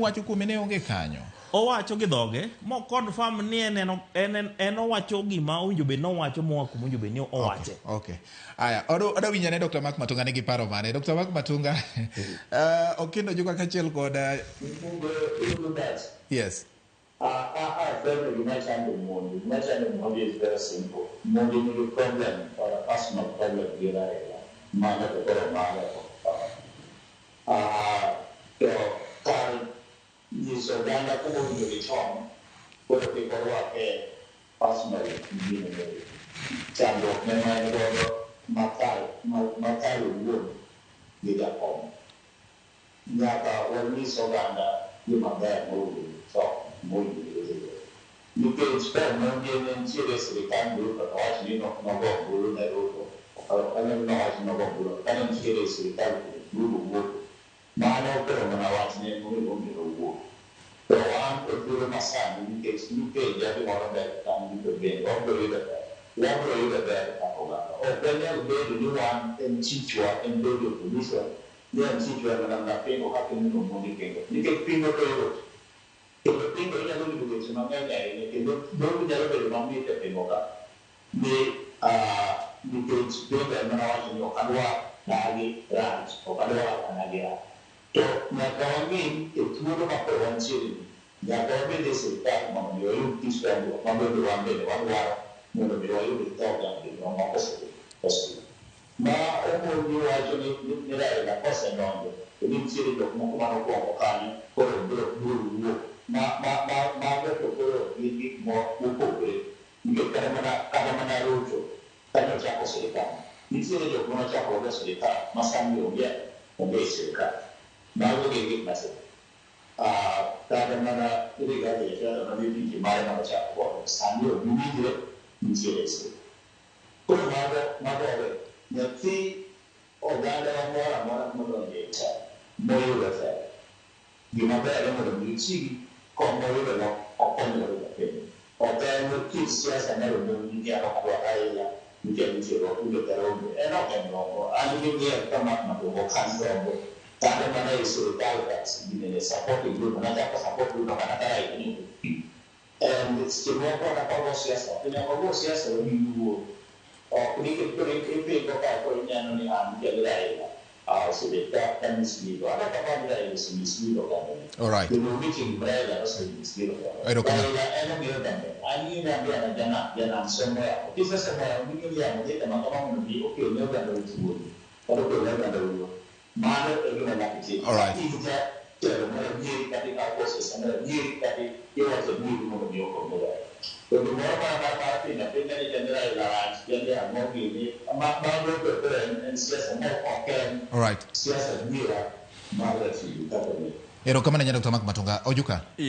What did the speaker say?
uwacho kuome ne onge kanyo. Owacho gi dhoge mo confirm ni en en en en owacho gima owinjo bed ni owacho moa kuma owinjo bed ni owache. Okay. Aya, odo winja ne Dr. Mark Matunga nigi paro mane. Dr. Mark Matunga, Okindo Juka kaachiel kod yes. I felt gima chando Mondi. Gima chando Mondi is very simple. Mondi nigi problem or a personal problem gi Raila. Mano to koro mano. To kar nyiso oganda kuma owinjo gichom, koro kik orwake personally gino chandruok ne ma en godo makare makare owuon gi jakom. Nyaka wanyis oganda gima ber mowinjo gichom, mowinjo gidhigo. Nikech ka Omondi ne nitiere e sirikand Ruto to wach ni nogo ombulu ne Ruto, ok anyal ni nowach ni nogo ombulu, kane nitiere e sirikal Ruto wuotho, mano koro mana wachne monego omiyo owuo. To wan e thuolo masani nikech nipenja gimoro mbele kanyo ni to bende wabiro yudo ber. Wabiro yudo ber kaka oganda. Ok wanyal bedo ni wan en chichwa en bedo opposition ni en chichwa mana mana pingo kaka ineno Omondi pingo. Nikech pingo to yot. Kendo pingo inyalo yudo weche mang'eny ahinya kendo dhogi nyalo bedo mamit e pingo ka. Ni nikech pingo en mana wacho ni ok adwar dagi rach, ok adwar anagi rach. To nyaka wang'i e thuolo ma koro wantiere ni, nyaka wabed e sirikal mondo mi wayud kit dongruok ma bende wan bende wadwaro mondo mi wayud dhoga mamoko oseyudo. Ma Omondi wacho ni ni Raila kosedonjo to ni nitiere jok moko manokwongo kanyo koro biro biro wuok. Ma ma ma mago to koro gin gik mopogore nikech kata mana Ruto kane ochako sirikal nitiere jok manochako godo sirikal ma sani onge onge e sirikal. Mago gin gik matimore. Kata mana Rigathi Gachagua ma deputy mare manochako godo sani ok giwinjre nitiere e sirikal. Koro mago mago owe. Nyathi oganda wa moro amora modonjo e telo moyudo telo gima ber en mondo mi oti gi kom moyudo no okony godo jopiny. Ok en kit siasa mar Omondi ni an ok adwar Raila nitie nitie onge kata onge. En ok en rombo. An gi miel ka Mark Matunga ok an rombo. Kata mana e sirikal ka ginene supporting Ruto nachako support Ruto kata ka Raila ni onge. And seche moko kata ka wago siasa, to nyaka wago siasa gi luor. Ok nikech koro ipingo ka koro ineno ni an nitie gi Raila osebet ka ka mislead. An ok apar ni Raila ose mislead oganda ni. Kendo onge chieng' gima Raila ose mislead oganda. Erokamano. Raila en ong'eyo oganda. An ing'e ni an be an janam, janam somo yamo. Kisesomo yamo ming'e ni yamo dhi kama kama mondo mi okel ne oganda tuo kata okel ne oganda luor. Mano e gima nyaka itim. In jatelo mar adieri kata ikawo pesa mar adieri kata iwacho adieri mondo mi okony oganda. To gimoro mana mar mar pingo apinga ni jani Raila rach, jani ang'o gini, mago to koro en siasa ma ok en siasa adiera mar ratili kaka ni. Erokamano ahinya Dr. Mark Matunga. Ojuka.